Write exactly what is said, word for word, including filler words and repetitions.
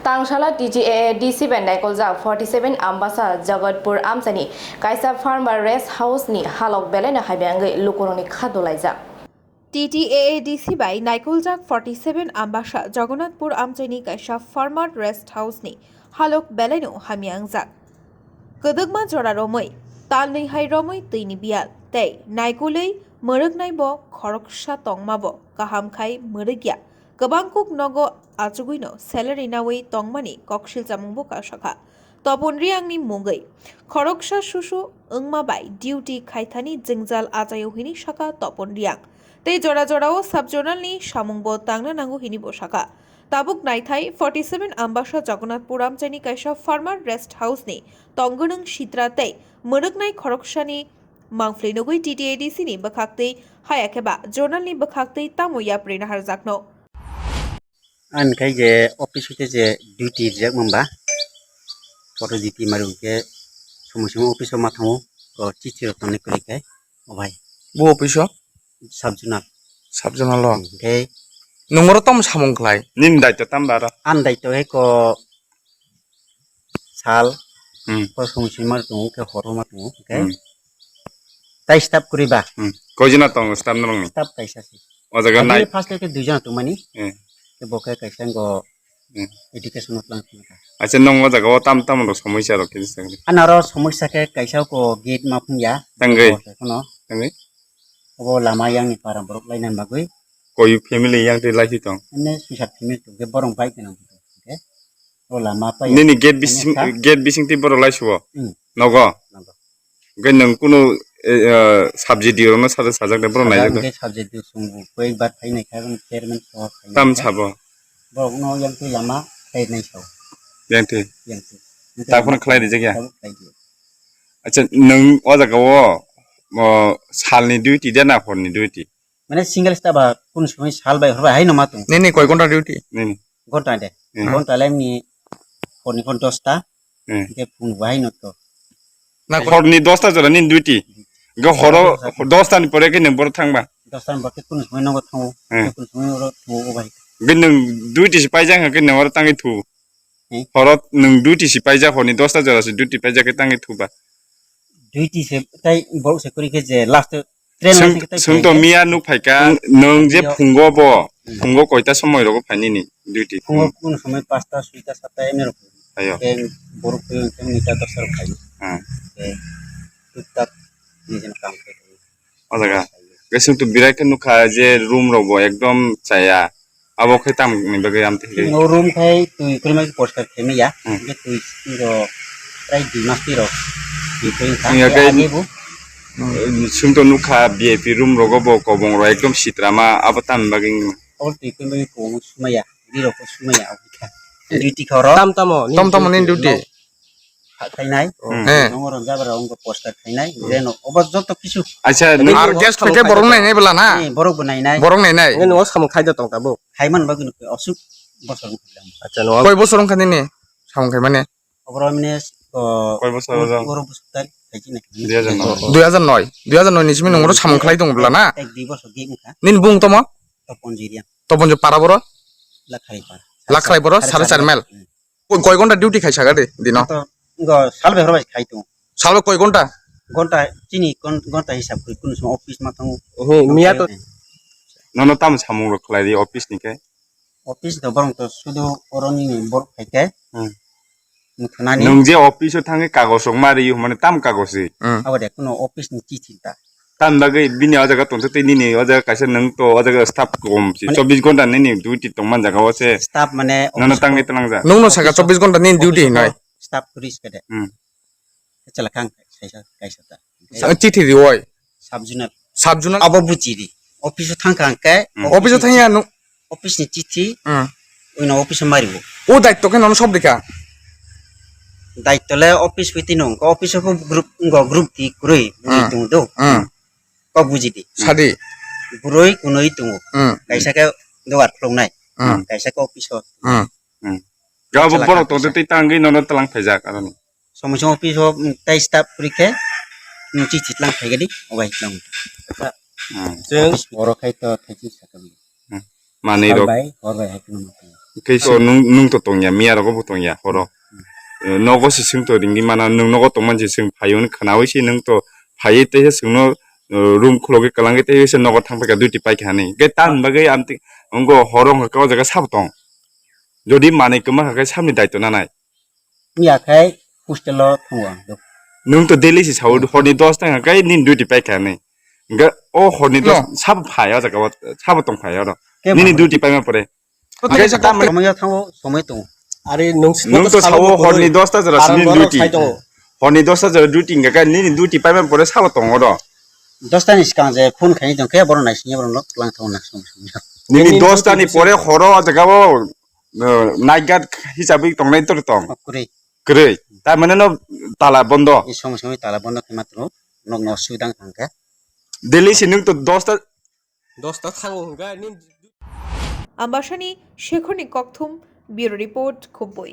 Tangsala T T A A D C bai naikoljak forty seven Ambasa Jagatpur amchaini kaisa farmer rest house ni halok belai no hamya wngwi lukurokni kha dolaijak. T T A A D C bai naikoljak forty seven Ambasa Jagannathpur amchaini kaisa farmer rest house ni halok belai no hamya wngjak. Kwdwkma jora romwi, talnwi hai romwi twini biyal tei naikolwi mwrwknai bo khoroksa tongma bo kaham khai mwrwkya. Kwbang kuk nogo achugwino salary nawi tongmani koksil chamung bo kasakha. Topon Riangni mungwi khoroksa susu wngma bai duty khaithani jwngjal achaio hini saka Topon Riang. Tei jora jorao sub-zonalni samung bo tangna nango hini bo saka. Tabuk naithai forty seven Ambasa Jagannathpur amchaini kaisa farmer rest house ni tonggonung sitra tei mwrwknai khoroksani mangphlwi nugwi T T A D C ni bwkhaktwi haya khe ba zonalni bwkhaktwi tamo yapri naharjakno. Ani khai je office hoite je duty rijak mamba, photo duty mari hwnkhe somoi somoi office o ma thango, o chithi rok tongnai kwrwi khe, o bhai. Bo office o? Sub-zonal. Sub-zonal o? Hwnkhe nwng oro tamo samung khlai? Nini daityo tamo ba aro? Ani daityo hai ko sal, Hmm. Ko song sima tongo, khe horo ma tongo, khe. Hmm. Tai staff kwrwi ba? Hmm. Koi jona tongo staff norokni? Staff kaisa se. O jaga nai- first ke dui jona tongmani. Hmm. Khe bo khe kaisa ngo Hmm. Education o tlang tongkha. Acha, nong o jaga o tam tam rok somosya rok khe sakni? Ana ro somosya khe kaisa ko gate ma phung ya. Tangwi? Kono. Tangwi? Obo lama yang ni para borok lai nang bagwi. Koi family yang twi lai tong? Ene suisa family tong, khe borok bai tong. Khe o lama pa ya. Nini gate bising, gate bising twi borok lai subo? Hmm. Nogo? Nogo. Hwnkhe nwng kunu, eh, eh, subject di rokno sajak sajak de borok naijak de. Hwnkhe subject di sung bo koi bar phai nai kha, chairman sohor phai nai kha. Tam sabo? Borok no yang twi lama khlai nai sao. Yang twi? Yang twi. Hwnkhe ta phone lama khlai rijak ya? Tabuk khlai di. Acha, nwng o jaga o, o, salni duty de na horni duty? Mane single staff ba kun sumai sal bai hor bai hai no ma tong. Nini koi ghonta duty? Nini. Ghonta de. Hmm. Ghonta le ni hor ni phone dosta. Hmm. Hwnkhe phung bo hai no to. Na hor ni dosta jora nini duty. Hwnkhe horo dosta ni pore khe nwng boro thang ba? Dosta ni pore khe kun sumai nogo thango. Hmm. Kun sumai oro thango o bai. Hwnkhe nwng duty se paijak hwnkhe nwng oro tangwi thu. Hmm. Horo nwng duty se paijak, hor ni dosta jora se duty paijak khe tangwi thu ba? Duty se tai borok se kwrwi khe je last Train Swng-, laising khe swng tong khe miya nuk phaikha, nwng je yo. Phungo bo, hmm, phungo koita somoi rogo phainini duty? Phungo, hmm, kun somoi pasta, soita, satta ene rok. Ayo. Khe borok khe wngkhe noita, dosta rok phaio. Hmm. Khe tuktak nijini kam khe. O jaga. Khe swng tu birai khe nukha je room rok bo ekdom chaya. Abo khe tamni bagwi amtwi hwnwi? O room khai twi kwrwima khe poriskar khaimaya. Hmm. Hwnkhe twi twi rok prai dui mas twi rok twi kwrwi wngkha. Wngya khe age bo. Hmm. Swngto nukha V I P room rogo bo kobong rok ekdom sitrama, abo tamni bagwi wngma? Abo twi kwrwima khe kobong sumaya, ri rok bo sumaya abo kha. Duty kha oro. Tam tamo ni? Tam tamo ni duty? Duty? Kha khainai. Hmm. Eh. Nongo rok jabra wngkha poriskar khainai. Hmm. Then obo joto kisu. Acha, nwng ar guest phaikhe borok nainai bwla na? Eh, borok bo nainai. Borok nainai. Nwng o samung khai da tong tabuk? Haiman bagwi no aswk bosor wngkha. Acha, no. Koi bosor wngkha nini samung khaimani? Oboro mane, o, koi bosor oro? Oro bosor tal, khaiji na. Dui hajar noi. Dui hajar noi. Dui hajar noi ni simi nwng oro samung khlai tongo bwla na? Ek dui bosor di wngkha. Nini bung tamo? Topon Jiriang. Topon je para boro? Lakhalai para. Lakhalai boro, sare char mile. Hmm. Koi, koi ghonta duty khai saga de, dino? To, ngo, sal behor bai khai tongo. Salo koi ghonta? Ghonta, chini ghon-, ghonta hisab khe kunu song office ma thango. He, miya to. Nono tamo samung rok khlai di office ni khe? Office do borong to sudu oroni ni borok khai khe. Hmm. Muthunani. Nwng je office o thangwi kagoj rok ma riyo, mane tam kagoj ri? Hmm. Abo de kunu office ni chithi ta. Tam bagwi bini o jaga tongsa tei nini o jaga kaisa nwng to o jaga staff kom si. Mane chobbish ghonta nini duty tongman jaga o se. Staff mane nono office tangwi ko-, tlangjak. Nwng no saka office o, chobbish ghonta nini duty office o hinoi? Staff kwrwi se de. Hmm. Chala kang kaisa, kaisa ta. Sa-, chithi riwoi? Sub-zonal. Sub-zonal? Abo buji di. Office o thang kang khe, hmm, office o thangya nwng? Office ni chithi, hmm, oino office o mari bo. O daitto khe nono sob dikha? Daitto le office bai tino, office o group, ngo group di kwrwi, bwrwi, hmm, tongo do. Hmm. Kok buji di. Sadi. Bwrwi kunui tongo. Hmm. Kaisa khe dugar khuluknai. Hmm. Kaisa khe office o. Hmm. Hmm. Gabo borok tongtwi twi tangwi nono tlang phaijak aroni. Somoi somoi office o, mm, tai staff kwrwi khe, mm, chithi tlang phaigadi, o bai tlang. Hmm. Chwng office borok khai to thachi sakha. Hmm. Manwi rok. Hor bai, hor bai hai kheno. Kaiso nwng, nwng to tongya, miya rogo bo tongya, horo. Eh, nogo se swng to ringwi mana, nwng nogo tongmani se swng phaio hwnwi khwnawi se nwng to phaiwi teisa swngno, eh, room khulogwi kwlangwi teisa nogo thangphaikha, duty paikha hwnwi. Hwnkhe tamni bagwi amtwi wngkha horo wngkha o jaga sabo tong. Jodi manwi kwma kha khe sabni daityo nanai. Wngya khe hostel o thango ang. Nwng to daily se sao, horni dos ta hwnkha khe nini duty paikha hwnwi. Hwnkhe o horni dos sabo phai o jaga o, sabo tong phai oro. Nini duty paima pore. Hwnkhe tamni somoi thango, somoi tongo. Are nwng to sao horni dos ta jora se nini duty. Horni dos ta jora duty hwnkha khe nini duty paima pore sabo tongo oro. Dos ta ni swkang je phone khaini tong khe borok naisingya borok no twlang thango na somoi somoi. Nini dos ta ni pore horo o jaga o, eh, night guard hisabwi tongnai to tong. Kwrwi. Kwrwi. Ta mane no tala bondo. Ni somoi somoi tala bondo khe matro nok no sui dang thang khe. Daily se nwng to dos ta. Dos ta thango hwnkhe nini. Ambasani Shekhorni kokthum, Bureau Report, Khubui.